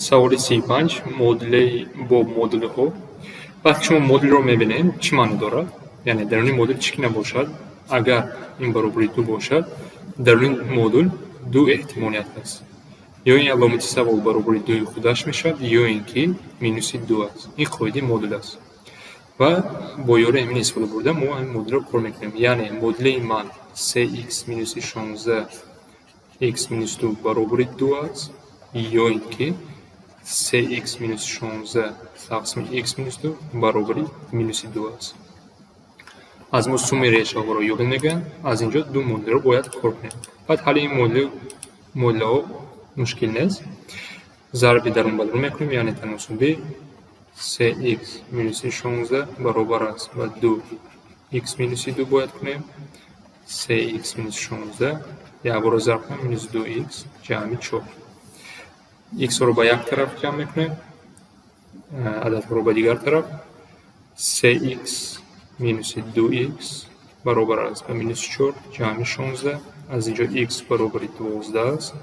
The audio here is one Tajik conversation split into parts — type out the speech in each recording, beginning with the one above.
Саволи 35, модулаи бо модулҳо. Вақте шумо модулро мебинем, чӣ маъно дорад? Яъне даруни модул чӣ ки набошад, агар ин баробари ду бошад, даруни модул ду эҳтимолият аст: ё ин аломати савол баробари дуи худаш мешавад, ё ин ки минуси ду аст. Ин қоидаи модул аст ва бо ёрии ҳамин истифода бурда мо ҳамин модулро кор мекунем. Яъне модулаи ман се х минуси 16 х минус ду баробари ду аст, ё ин ки се х минус 16 тақсими х минус ду баробари минуси ду аст. Аз мо суммаи решаҳоро ёбем мегӯянд. Аз ин ҷо ду модулро бояд кор кунем. Баъд ҳалли ин модулаҳо мушкил нест. Зарби дарун ба дарун мекунем, яъне таносуби се х минуси 16 баробар аст ба ду х минуси ду бояд кунем. Се х минус 16 якбора зарб кунем, минус ду х ҷамъи чор. Х-ро ба як тараф ҷамъ мекунем, ададҳоро ба дигар тараф. Се х минуси ду х баробар аст ба минуси чор ҷамъи 16. Аз ин ҷо х баробари 12 аст.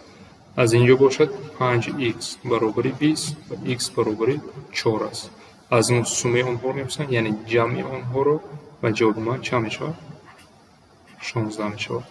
Аз ин ҷо бошад, панҷ х баробари 20 ва х баробари чор аст. Аз мо суммаи онҳоро мепурсанд, яъне ҷамъи онҳоро, ва ҷавоби ман чанд мешавад? 16 мешавад.